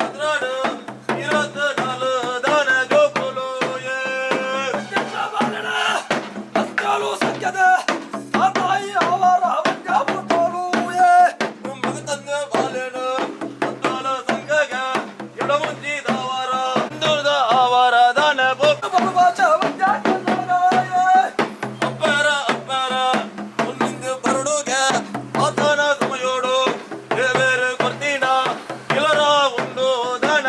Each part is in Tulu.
12 24 ದಾನ ಜೋಕುಲು ಯೇ. ಸಂಖ್ಯದ ಆ ತಾಯಿ ಅವರ ಪುಟ್ಟೋಲು ಯೇ. ಮಗತಂದ ಬಾಲೆನ ಪತ್ತಾಲ ಸಂಘಗ ಎಡಮುಂಚಿ ದಾವಾರ ಇಂದೂರ್ದ ಆವಾರ ದಾನ ಬೋಕ್. ಬರುವ ಚವಂಜ ಕನ್ನಡಾಯೇ. ಅಪ್ಪಾರ ಅಪ್ಪಾರ ಒಂದಿಂದು ಬರಡುಗ ಆತನ ಸಮಯೋಡು ದೇವೇರು ಕೊರ್ತೀನ ಇಲರ ಉಂಡು ದಾನ.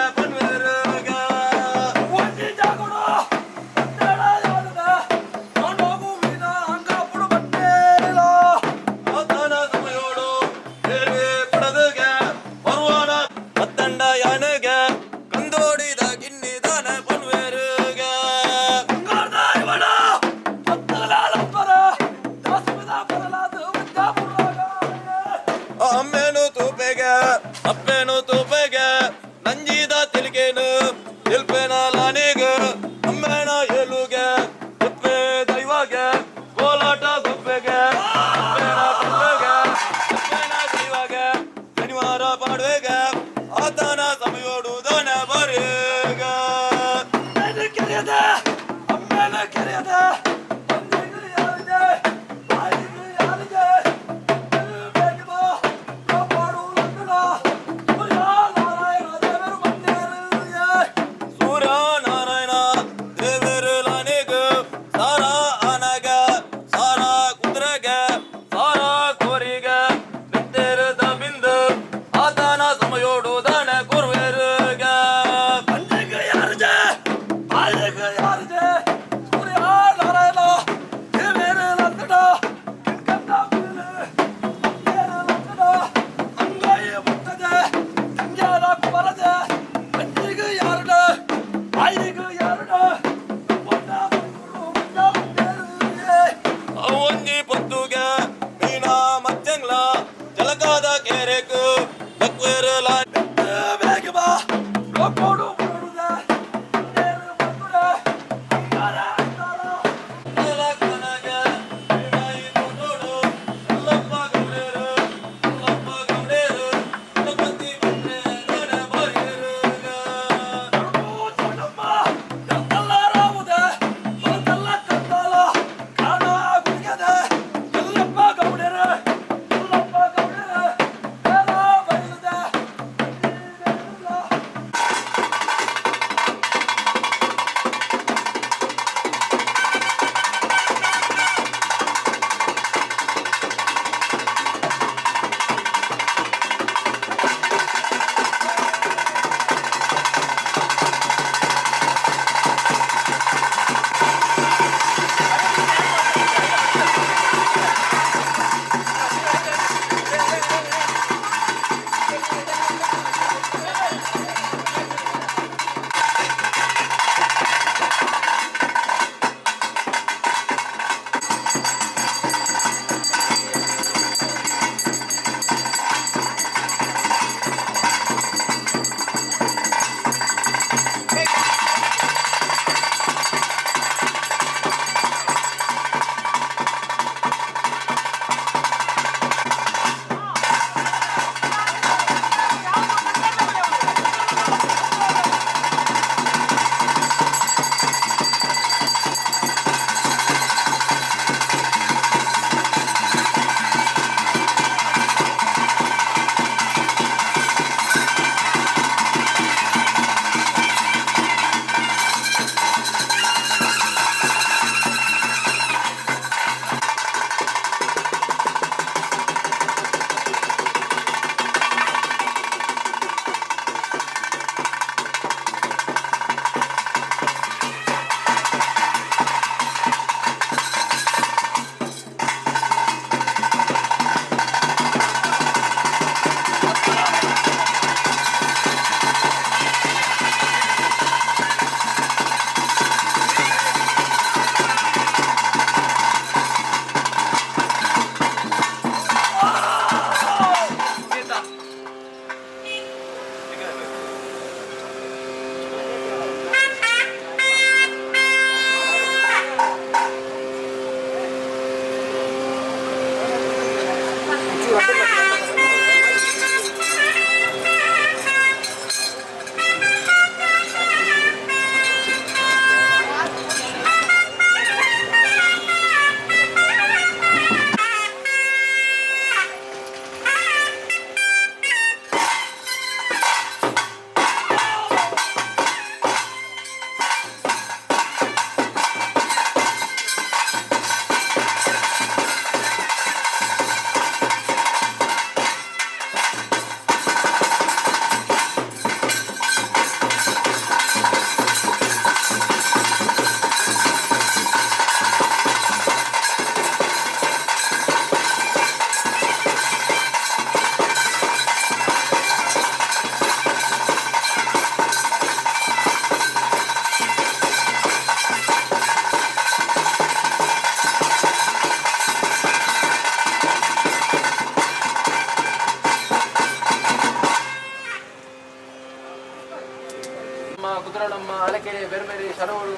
ಕುದುರಳಮ್ಮ ಅಲಕೆರೆ ಬೆರ್ಮೆರೆ ಶರವಳು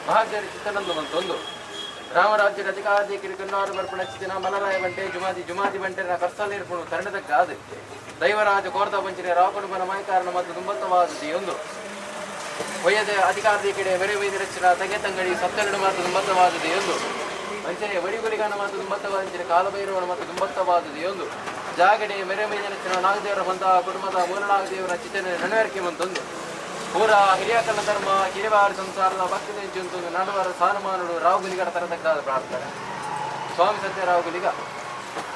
ಮಹಾಜರಿ ಚಿತ್ತನಂದ ಮಂತೊಂದು ರಾಮರಾಜ್ಯದ ಅಧಿಕಾರಿ ಕಿರಿಕನ್ನಾರು ಬರ್ಪಣ ಚಿತ್ತಿನ ಮಲರಾಯ ಬಂಟೆ ಜುಮಾದಿ ಜುಮಾದಿ ಬಂಟೆರ ಕರ್ಸಲೇರ್ಪುಣು ತರಣದ ಗಾದೆ ದೈವರಾಜ ಕೋರ್ದ ಬಂಚಿನ ರಾವಕುಡುಂಬನ ಮಾಯಕಾರಣ ಮತ್ತು ತುಂಬತ್ತವಾದ ಒಂದು ಒಯ್ಯದ ಅಧಿಕಾರಿ ಕಡೆ ವೆರೆ ವೈದ್ಯ ರಚನ ತಂಗೆ ತಂಗಡಿ ಸತ್ತೆರಡು ಮಾತು ತುಂಬತ್ತವಾದದ್ದು ಎಂದು ಅಂಚನೆ ವಡಿಗುಲಿಗಾನ ಮಾತು ತುಂಬತ್ತವಾದ ಕಾಲಭೈರವನ ಮತ್ತು ತುಂಬತ್ತವಾದದ್ದು ಎಂದು ಜಾಗಡೆ ಮೆರೆ ಮೈದನ ನಾಗದೇವರ ಬಂದ ಕುಟುಂಬದ ಮೂಲನಾಗದೇವರ ಚಿತನೆ ನೆನವರಿಕೆ ಮಂತೊಂದು ಪೂರ ಹಿರಿಯಕಲ್ಲ ಧರ್ಮ ಕಿರಿವಾರ ಸಂಸಾರದ ಭಕ್ತಿ ನೆಂಚುಂತೊಂದು ನಡುವರ ಸಾನುಮಾನುಡು ರಾಹುಗುಲಿಗರ ತರತಕ್ಕಾದ ಪ್ರಾರ್ಥನೆ. ಸ್ವಾಮಿ ಸತ್ಯ ರಾಹುಗುಲಿಗ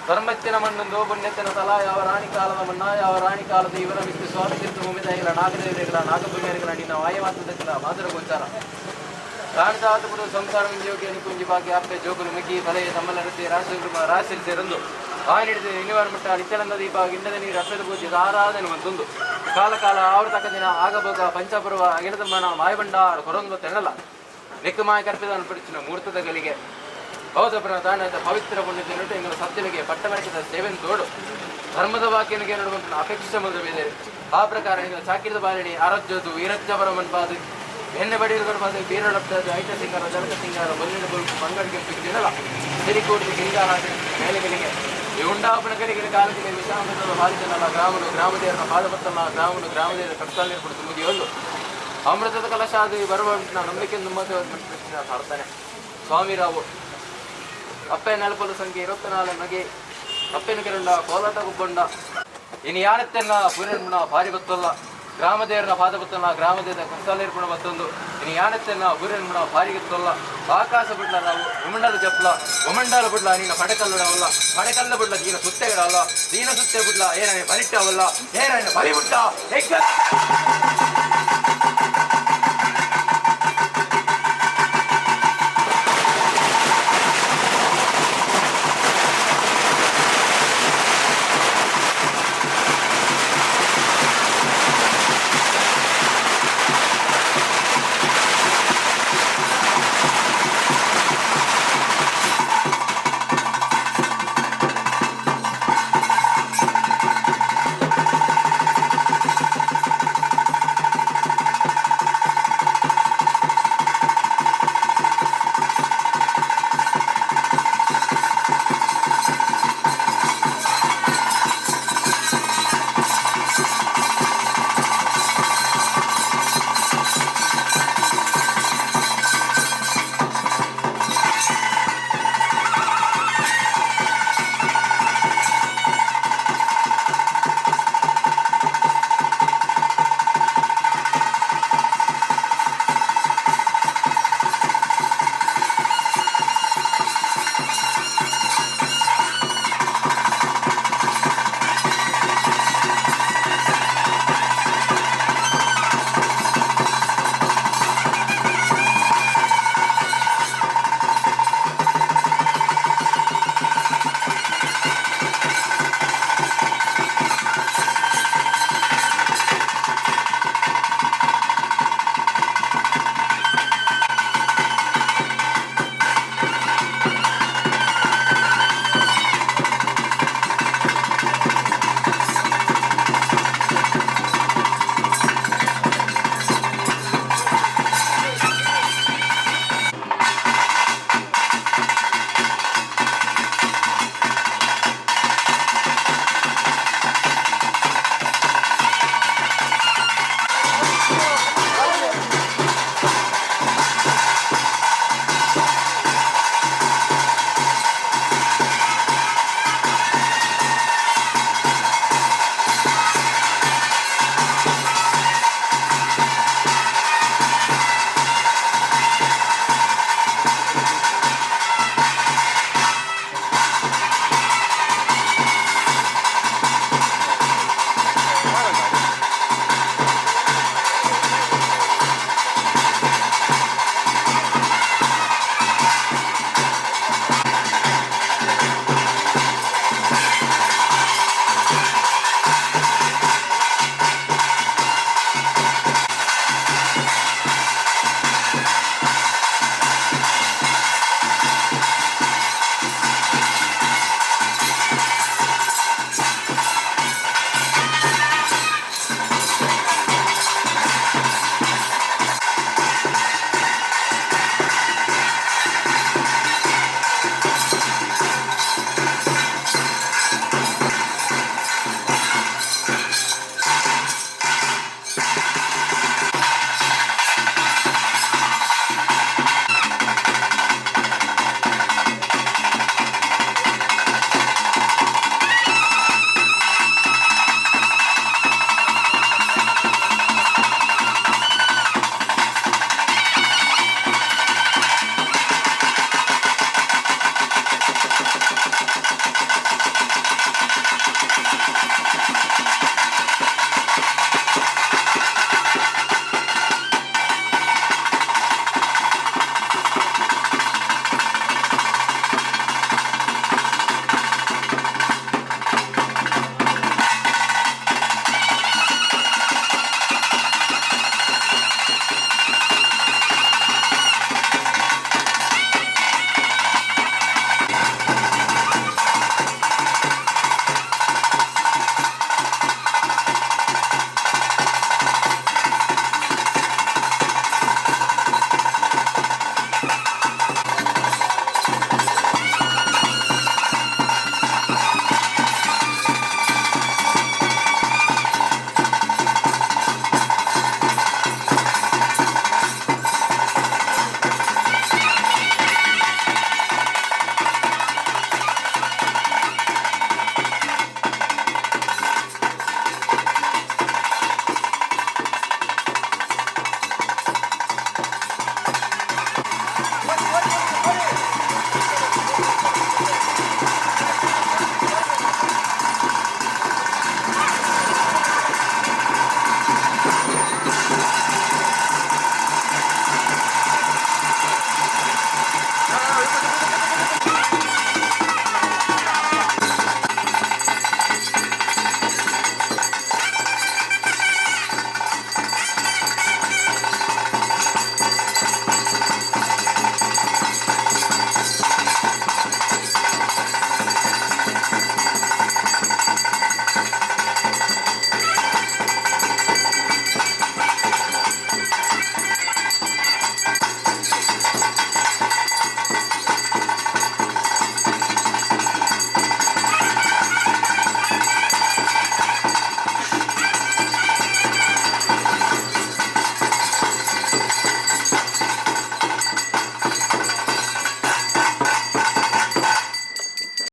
ಧರ್ಮತ್ತಿನ ಮಣ್ಣೊಂದು ಪುಣ್ಯತ್ತಿನ ತಲ ಯಾವ ರಾಣಿ ಕಾಲದ ಮಣ್ಣ ಯಾವ ರಾಣಿ ಕಾಲದ ಇವರ ಮಿತ್ತು ಸ್ವಾಮಿ ತೀರ್ಥ ಭೂಮಿದಾಯಿಗಳ ನಾಗದೇವರಿಗಳ ನಾಗಭೂಮಿಯರಿಗಳ ನಿನ್ನ ವಾಯವಾತದಕ್ಕಿಲ್ಲ ಮಾಧುರ ಗೋಚಾರ ಕಾಣಿದಾತ ಬಿಡು ಸಂಸಾರ ಯೋಗ್ಯ ನಿಕುಂಜಿ ಬಾಕಿ ಅಪ್ಪೆ ಜೋಗುಲು ಮುಗಿ ತಲೆ ತಮ್ಮಲರತಿ ರಾಶಿ ರಾಶಿ ಸೇರಂದು ಆನಿಡಿದ ಇನಿವಾರ ಮಟ್ಟ ನಿತ್ಯಾನಂದ ದೀಪ ಗಿಂಡದ ನೀರು ಅಪ್ಪದ ಪೂಜೆ ಆರಾಧನೆ ಒಂದೊಂದು ಕಾಲ ಕಾಲ ಆವೃತ ತಕ್ಕ ದಿನ ಆಗಬೋಗ ಪಂಚಪರ್ವ ಅಗಿಣದಮ್ಮನ ಮಾಯಬಂಡಾರ ಕೊರೊಂದು ತೆರಳಲ್ಲ ನೆಕ್ಕು ಮಾಯ ಕರ್ಪಿದ ಅನ್ಪಡಿಸಿನ ಮುಹೂರ್ತದ ಗಳಿಗೆ ಬೌದ್ಧ ದಾನದ ಪವಿತ್ರ ಪುಣ್ಯ ದಿನಟು ಎಂಗಳ ಸತ್ಯನಿಗೆ ಪಟ್ಟಮರಿಸಿದ ಸೇವೆನ್ ತೋಡು ಧರ್ಮದ ವಾಕ್ಯನಿಗೆ ನೋಡುವಂತ ಅಪೇಕ್ಷೆ ಮೊದಲು ಆ ಪ್ರಕಾರ ಎಂಗಳ ಚಾಕಿರದ ಬಾಲಿಣಿ ಆರೋಗ್ಯದು ವೀರಜ್ಜ ಮನ್ಪಾದು ಎಣ್ಣೆ ಬಡಿಯಲು ಬಂದು ಬೀರಳಪ್ತದ್ದು ಐಟ ಸಿಂಗಾರ ಜಲಕ ಸಿಂಗಾರ ಬೊಲ್ಲಿನ ಬೊಲ್ಪು ಬಂಗಾಡಿಗೆ ಪಿಕ್ಕಿನಲ್ಲ ಸಿರಿಕೋಟಿ ಗಿಂಗಾರ ಮೇಲೆಗಳಿಗೆ ಈ ಉಂಡಾಪನ ಕಡೆಗೆ ಕಾಲಕ್ಕೆ ವಿಷಾಮೃತದ ಬಾಲಿತನಲ್ಲ ಗ್ರಾಮನು ಗ್ರಾಮದೇವರ ಪಾದಪತ್ತಲ್ಲ ಗ್ರಾಮನು ಗ್ರಾಮದೇವರ ಕರ್ತಾಲಿರ್ಪಡು ತುಂಬುದಿಯೊಂದು ಅಮೃತದ ಕಲಶ ಅದು ಬರುವ ನಂಬಿಕೆ ನಮ್ಮ ಹಾಡ್ತಾನೆ ಸ್ವಾಮಿರಾವು. ಅಪ್ಪೆ ನೆಲಪಲು ಸಂಖ್ಯೆ 24 ನಗೆ ಅಪ್ಪೆನ ಕೆರಂಡ ಕೋಲಾಟ ಗುಬ್ಬಂಡ ಇನ್ನು ಯಾರತ್ತೆನ್ನ ಪೂರ್ಣ ಭಾರಿ ಬತ್ತಲ್ಲ ಗ್ರಾಮದೇವರನ ಪಾದ ಬತ್ತಲ್ಲ ಗ್ರಾಮದೇವರ ಕಸಾಲೇರ್ಪಣ ಬತ್ತೊಂದು ಇನ್ನು ಯಾನತ್ತೆನ್ನ ಪೂರ್ಣ ಭಾರಿ ಗೊತ್ತಲ್ಲ ಆಕಾಶ ಬಿಡ್ಲ ನಾವು ಉಮಂಡಲ ಜಪ್ಲ ಉಮಂಡಲ ಬಿಡ್ಲ ನೀನು ಪಡೆಕಲ್ಲುಡವಲ್ಲ ಪಡೆಕಲ್ಲ ಬಿಡ್ಲ ದೀನ ಸುತ್ತೆಗಳಲ್ಲ ದೀನ ಸುತ್ತೆ ಬಿಡ್ಲ ಏನ ಬಲಿಟ್ಟವಲ್ಲ ಏನ ಬಲಿಬಿಟ್ಟ.